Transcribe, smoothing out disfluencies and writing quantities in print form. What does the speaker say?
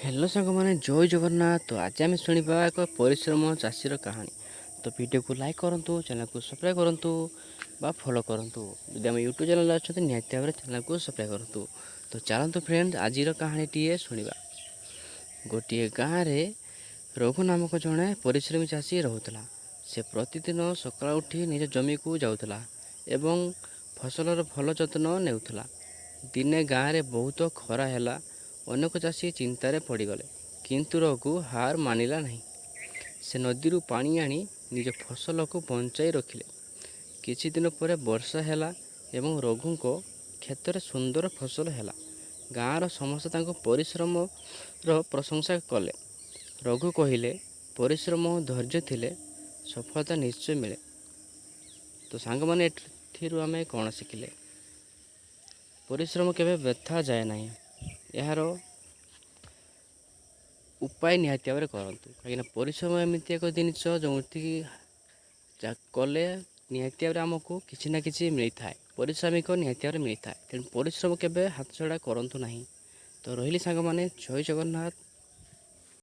Hello ସାଙ୍ଗମାନେ, ଜୟ ଜଗନ୍ନାଥ। ତ ଆଜି ଆମେ ଶୁଣିବା ଏକ ପରିଶ୍ରମ ଚାଷୀର କାହାଣୀ। ତ ଭିଡ଼ିଓକୁ ଲାଇକ୍ କରନ୍ତୁ, ଚ୍ୟାନେଲକୁ ସବସ୍କ୍ରାଇବ୍ କରନ୍ତୁ ବା ଫଲୋ କରନ୍ତୁ। ଯଦି ଆମ ୟୁଟ୍ୟୁବ୍ ଚ୍ୟାନେଲ୍ ଅଛନ୍ତି, ନିହାତି ଭାବରେ ଚ୍ୟାନେଲକୁ ସବସ୍କ୍ରାଇବ୍ କରନ୍ତୁ। ତ ଚାଲନ୍ତୁ ଫ୍ରେଣ୍ଡ, ଆଜିର କାହାଣୀଟିଏ ଶୁଣିବା। ଗୋଟିଏ ଗାଁରେ ରଘୁ ନାମକ ଜଣେ ପରିଶ୍ରମୀ ଚାଷୀ ରହୁଥିଲା। ସେ ପ୍ରତିଦିନ ସକାଳୁ ଉଠି ନିଜ ଜମିକୁ ଯାଉଥିଲା ଏବଂ ଫସଲର ଭଲ ଯତ୍ନ ନେଉଥିଲା। ଦିନେ ଗାଁରେ ବହୁତ ଖରା ହେଲା। ଅନେକ ଚାଷୀ ଚିନ୍ତାରେ ପଡ଼ିଗଲେ, କିନ୍ତୁ ରଘୁ ହାର ମାନିଲା ନାହିଁ। ସେ ନଦୀରୁ ପାଣି ଆଣି ନିଜ ଫସଲକୁ ବଞ୍ଚାଇ ରଖିଲେ। କିଛି ଦିନ ପରେ ବର୍ଷା ହେଲା ଏବଂ ରଘୁଙ୍କ କ୍ଷେତରେ ସୁନ୍ଦର ଫସଲ ହେଲା। ଗାଁର ସମସ୍ତେ ତାଙ୍କ ପରିଶ୍ରମର ପ୍ରଶଂସା କଲେ। ରଘୁ କହିଲେ, ପରିଶ୍ରମ ଓ ଧୈର୍ଯ୍ୟ ଥିଲେ ସଫଳତା ନିଶ୍ଚୟ ମିଳେ। ତ ସାଙ୍ଗମାନେ, ଏଥିରୁ ଆମେ କ'ଣ ଶିଖିଲେ? ପରିଶ୍ରମ କେବେ ବ୍ୟଥା ଯାଏ ନାହିଁ। ଏହାର ଉପାୟ ନିହାତି ଭାବରେ କରନ୍ତୁ, କାହିଁକିନା ପରିଶ୍ରମ ଏମିତି ଏକ ଜିନିଷ ଯେଉଁଠିକି କଲେ ନିହାତି ଭାବରେ ଆମକୁ କିଛି ନା କିଛି ମିଳିଥାଏ, ପାରିଶ୍ରମିକ ନିହାତି ଭାବରେ ମିଳିଥାଏ। ତେଣୁ ପରିଶ୍ରମ କେବେ ହାତ ଛଡ଼ା କରନ୍ତୁ ନାହିଁ। ତ ରହିଲି ସାଙ୍ଗମାନେ, ଜୟ ଜଗନ୍ନାଥ।